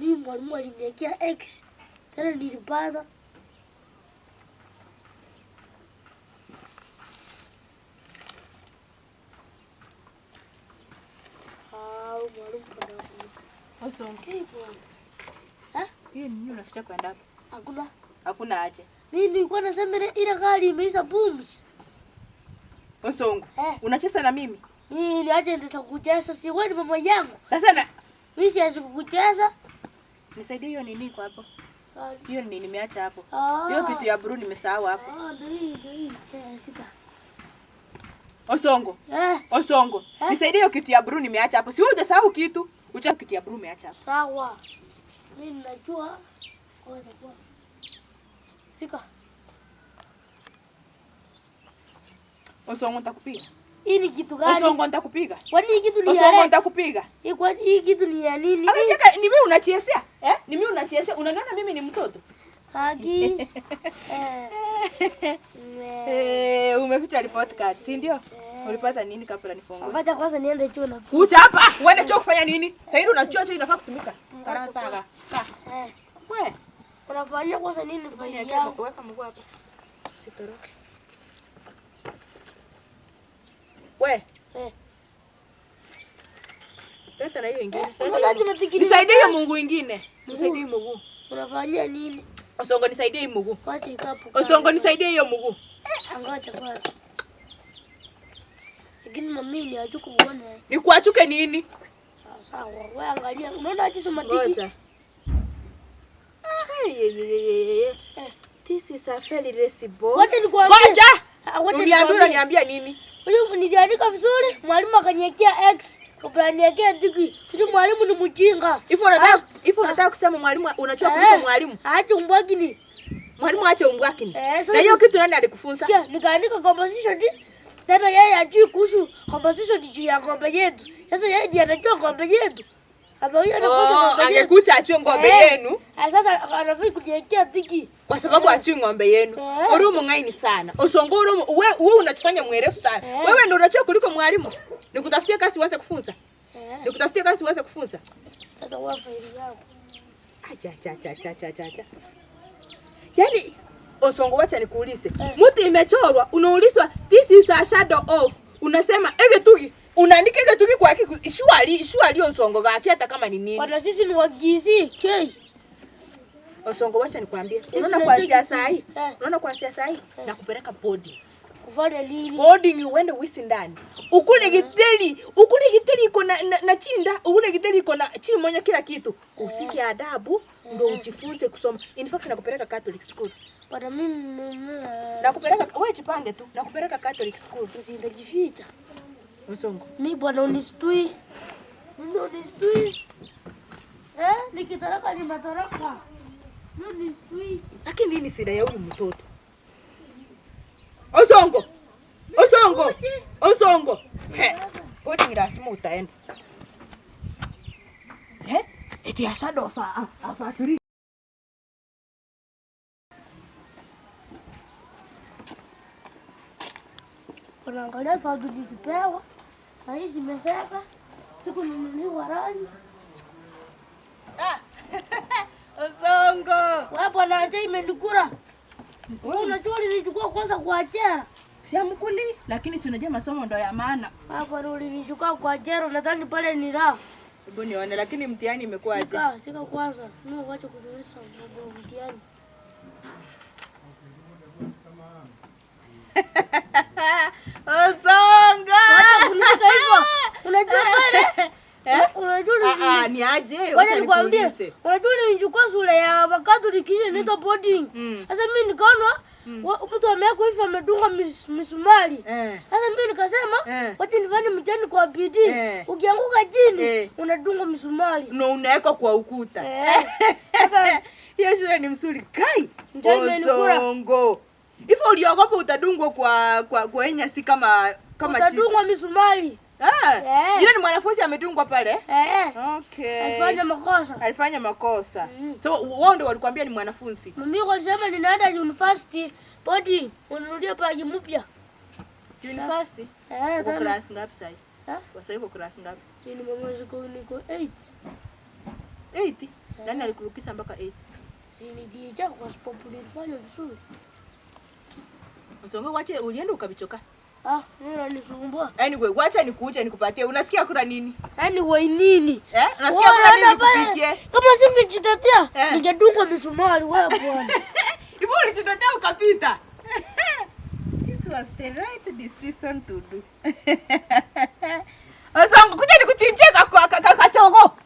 Nini mwalimu aliniwekea X. Tena nilipata. Ah, mwalimu bwana. Osongo. Hii bwana. Eh? Hii ni nini unaficha kwenda hapo? Hakuna. Hakuna aje. Mimi nilikuwa nasema ile gari imeisha booms. Osongo. Eh. Unacheza na mimi? Mimi niache ndio kucheza, si wewe ni mama yangu. Sasa na Mimi siwezi kukucheza. nisaidie hiyo nini kwa hapo? Ah, Hiyo nini nimeacha hapo? Ah. Hiyo kitu ya blue nimesahau hapo. Ah, ndio hii, ndio hii. Eh, sika. Osongo. Eh, Osongo. Eh? Nisaidie hiyo kitu ya blue nimeacha hapo. Si wewe hujasahau kitu? Ucha kitu ya blue umeacha hapo. Sawa. Mimi najua. Ngoja kwa. Sika. Osongo nitakupiga. Hii ni kitu gani? Osongo nitakupiga. Kwani hii kitu ni ya Osongo nini? nitakupiga. Hii kwani hii kitu ni ya nini? Akashaka ni mimi unachezea? Eh? Ni mimi unachezea? Unaniona mimi ni mtoto? Haki. Eh. Eh, umeficha report card, si ndio? Ulipata nini kabla nifungue? Ngoja kwanza niende chuo na. Kuja hapa, uende chuo kufanya nini? Sasa hivi unachua chuo inafaa kutumika. Karama sana. Ka. Eh. We, Unafanyia kwanza nini faili yangu? weka mguu hapa. Usitoroke. We, Eh. leta na hiyo ingine. Leta Unaona hiyo. tumetikiri. Nisaidie hiyo mungu ingine. Nisaidie hiyo mguu. Unafanyia nini? Osongo nisaidie hiyo mguu. Wacha ikapu. Osongo nisaidie hiyo mguu. Ngoja kwanza. Lakini mami ni achuku uone. Nikuachuke nini? Sawa, wewe angalia. Unaona aje soma tiki? Ngoja. Eh. This is a very recipe. Wacha nikuambie. Ngoja. Ah, wacha Uniambie nikwambie. unaniambia nini? Huyu niliandika vizuri, mwalimu akaniwekea X, kabla niwekea tiki. Huyu mwalimu ni mjinga. If unataka kusema mwalimu unachua kuliko mwalimu. Aache umbwakini. Mwalimu aache umbwakini. Eh, sasa Na hiyo kitu nani alikufunza? Sikia, nikaandika composition tena yeye ajui kuhusu composition juu ya ng'ombe yetu. Sasa yeye ndiye anajua ng'ombe yetu. Amekuja anakosa Oh, ng'ombe yetu. angekuja achue ng'ombe Eh. yenu Ah, sasa anafai kujiwekea tiki. kwa sababu achue ng'ombe yenu. Eh. Uri mung'aini sana. Osongo uri wewe unatufanya mwerefu sana. Eh. Wewe ndio unachua kuliko mwalimu. Nikutafutie kazi uanze kufunza. Eh, Nikutafutie kazi uanze kufunza. sasa wewe faili yako. Acha acha acha acha acha acha, acha. Yaani Osongo, wacha nikuulize. Mti imechorwa, unaulizwa this is a shadow of. Unasema egetugi. Unaandika egetugi kwa kiku. Surely surely Osongo gaki hata kama ni nini. Bwana sisi ni wagizi, K. Osongo, wacha nikwambie. Sisi Unaona tunataka kuanzia saa hii? Eh. Unaona kuanzia saa hii nakupeleka boarding. Kufanya nini? Boarding uende uishi ndani. Ukule githeri, ukule githeri iko na chinda, ukule githeri iko na chimonya kila kitu. Usike adabu ndio ujifunze kusoma. In fact nakupeleka Catholic school. Bwana mimi Nakupeleka wewe jipange tu. Nakupeleka Catholic school. Sitajificha. Osongo. Mi bwana unistui. Mimi unistui. Eh, nikitoroka nimetoroka. Mimi unistui. Lakini nini shida ya huyu mtoto? Osongo. Osongo. Osongo. He. Boarding lazima utaenda. He? Eti a shadow of a tree. Unaangalia viatu vikipewa. Na hizi zimeseka. Siku nunuliwa rangi. Osongo. Wewe bwana acha imenikura. Wewe unajua ulinichukua kwanza kwa jera. Si amkuli, lakini si unajua masomo ndo ya maana. Wewe bwana ulinichukua kwa jera, nadhani pale ni raha. Hebu nione, lakini mtihani imekuwaje? Sika, sika kwanza. Mimi wacha kutuliza mambo mtihani. Osongo. Wacha kunishika hivyo. Unajua pale? Unajua Ah, ah, ni aje? Wacha Wacha nikwambie, nikuulize. unajua nilichukua shule ya Wakatoliki ile inaitwa boarding. Sasa mimi nikaona mtu amewekwa hivi amedunga misumari. Eh. Sasa mimi nikasema Eh. wacha nifanye mtihani kwa bidii. Eh. Ukianguka chini Eh. unadungwa misumari. Na unawekwa kwa ukuta. Eh. Sasa Hiyo shule ni mzuri. Kai. Ndio imenikura. Osongo. Hivyo uliogopa utadungwa kwa enyasi kama chizi. utadungwa misumari. Ah. Eh. Yule ni mwanafunzi amedungwa pale? Eh. Okay. Alifanya makosa. Alifanya makosa. So wao ndio walikwambia ni mwanafunzi. Mimi alisema ninaenda university boarding, ununulie bagi mpya. University. Eh, Uko tena. class ngapi sasa? Eh? Sasa uko class ngapi? Si ni mama ziko niko 8. 8. Nani alikurukisha mpaka 8? Si niliija kwa sababu nilifanya vizuri. Usonge wache ulienda ukabichoka. Ah, nini unanisumbua? Anyway, wacha nikuuje nikupatie. Unasikia kula nini? Anyway nini? Eh? Unasikia kula nini nikupikie? Kama singejitetea, Eh. ningedungwa misumari wewe bwana. Hivyo ulijitetea ukapita. This was the right decision to do. Osongo, kuja nikuchinjie kachogo.